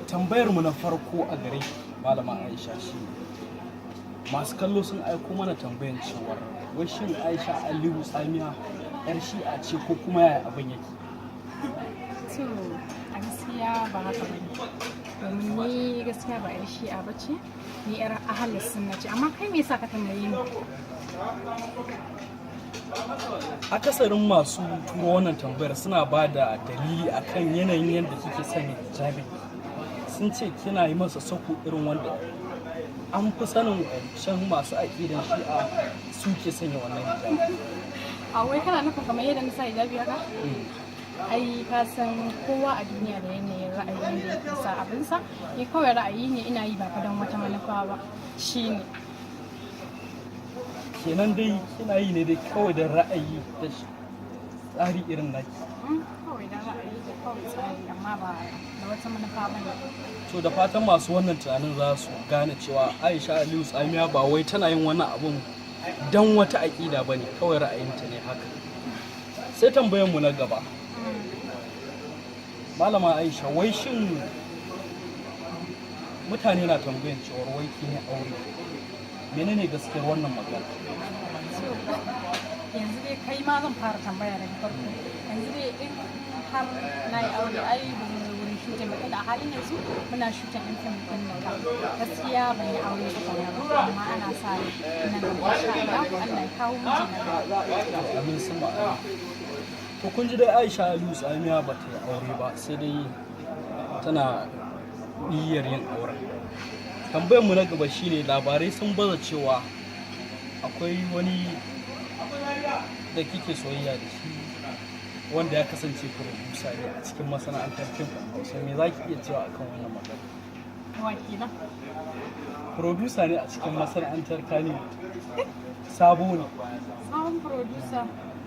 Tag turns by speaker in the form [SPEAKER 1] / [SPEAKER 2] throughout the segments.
[SPEAKER 1] Tambayar mu na farko a gare ki, Malama Aisha, shi masu kallo sun aiko mana tambayan cewar wai shin Aisha Aliyu Tsamiya yar Shi'a ce ko kuma yaya abin yake?
[SPEAKER 2] To, a gaskiya ba haka ba ne. Domin ni gaskiya ba 'yar Shi'a ba ce, ni 'yar Ahalus Sunna ce. Amma kai, me yasa ka tambaye ni?
[SPEAKER 1] Akasarin masu turo wannan tambayar suna ba da dalili akan yanayin yadda kike sanya hijabi. Sun ce kina yi masa sako irin wanda an fi sanin can masu aƙidan Shi'a suke sanya wannan hijabi.
[SPEAKER 2] A wai kana nufin kamar yadda na sa hijabi haka? Ai ka san kowa a duniya da yanayin ra'ayin da yake sa abinsa. Ni kawai ra'ayi ne ina yi, ba fa don wata manufa ba. Shine.
[SPEAKER 1] Kenan dai kina yi ne dai kawai don ra'ayi da tsari irin naki?
[SPEAKER 2] Kawai don ra'ayi da kawai tsari, amma ba da wata manufa ba ne.
[SPEAKER 1] To, da fatan masu wannan tunanin za su gane cewa Aisha Aliyu Tsamiya ba wai tana yin wannan abun don wata aƙida ba ne, kawai ra'ayinta ne haka. Sai tambayar mu na gaba. Malama Aisha, wai shin mutane na tambayan cewar wai kin yi aure? Menene gaskiyar wannan magana?
[SPEAKER 2] So, yanzu dai kai ma zan fara tambaya daga farko. Yanzu dai in har na yi aure, ai ba zan zo wurin shooting ba, tunda a halin yanzu muna shooting ɗin fim ɗin nan ba. Gaskiya ban yi aure tukuna ba, amma ana sa rai nan gaba, insha Allah, Allah ya kawo miji na gaba.
[SPEAKER 1] Amin summa amin. To, kun ji dai, Aisha Aliyu Tsamiya ba ta yi aure ba, sai dai tana niyyar yin auren. Tambayar mu na gaba shine, labarai sun baza cewa akwai wani da kike soyayya da shi wanda ya kasance producer ne a cikin masana'antar fim ɗin Hausa. Me za ki iya cewa akan wannan magana?
[SPEAKER 2] Wa kenan?
[SPEAKER 1] Producer ne a cikin masana'antar Kannywood, sabo ne.
[SPEAKER 2] Sabon producer?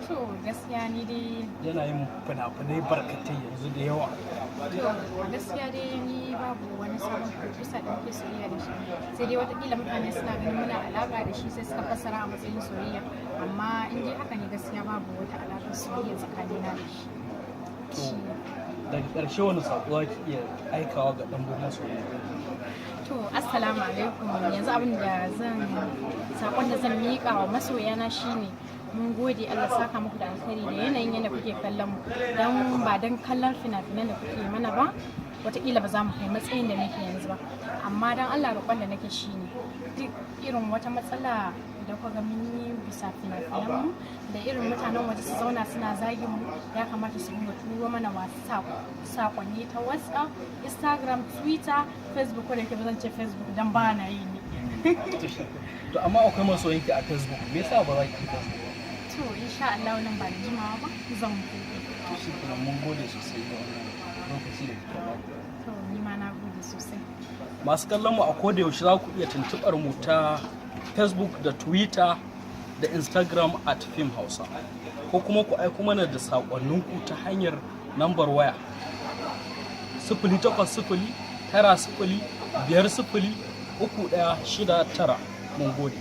[SPEAKER 2] To, gaskiya ni dai
[SPEAKER 1] Yana yin fina-finai barkatai yanzu da yawa.
[SPEAKER 2] To, gaskiya dai ni babu wani sabon producer da muke soyayya da shi. Sai dai watakila mutane suna ganin muna alaka da shi, sai suka fassara a matsayin soyayya. Amma in dai haka ne, gaskiya babu wata alaƙar soyayya tsakanina da shi.
[SPEAKER 1] To, daga ƙarshe wani saƙo za ki iya aikawa ga ɗan masoya?
[SPEAKER 2] To, assalamu alaikum. Yanzu abin da zan sakon da zan miƙa wa masoyana shine mun gode, Allah saka muku da alkhairi da yanayin yadda kuke kallon mu. Dan ba dan kallon fina-finan da kuke mana ba, wataƙila ba za mu kai matsayin da muke yanzu ba. Amma dan Allah, roƙon da nake shine duk irin wata matsala da kuka ga mun yi bisa fina-finan mu, da irin mutanen waje su zauna suna zagin mu, ya kamata su dinga turo mana sakonni ta WhatsApp, Instagram, Twitter, Facebook. Ko da yake ba zan ce Facebook dan ba na yi ne.
[SPEAKER 1] To, amma akwai masoyanki a Facebook, me yasa ba za ki yi Facebook ba?
[SPEAKER 2] To, insha Allah nan ba da jimawa ba zan buɗe.
[SPEAKER 1] To, shi kuma mun gode sosai da wannan lokaci da kika ba.
[SPEAKER 2] To, ni ma na gode sosai.
[SPEAKER 1] Masu kallon mu, a koda yaushe za ku iya tuntuɓar mu ta Facebook da Twitter da Instagram @FilmHausa, ko kuma ku aiko mana da saƙonninku ta hanyar nambar waya 08090503169. Mun gode.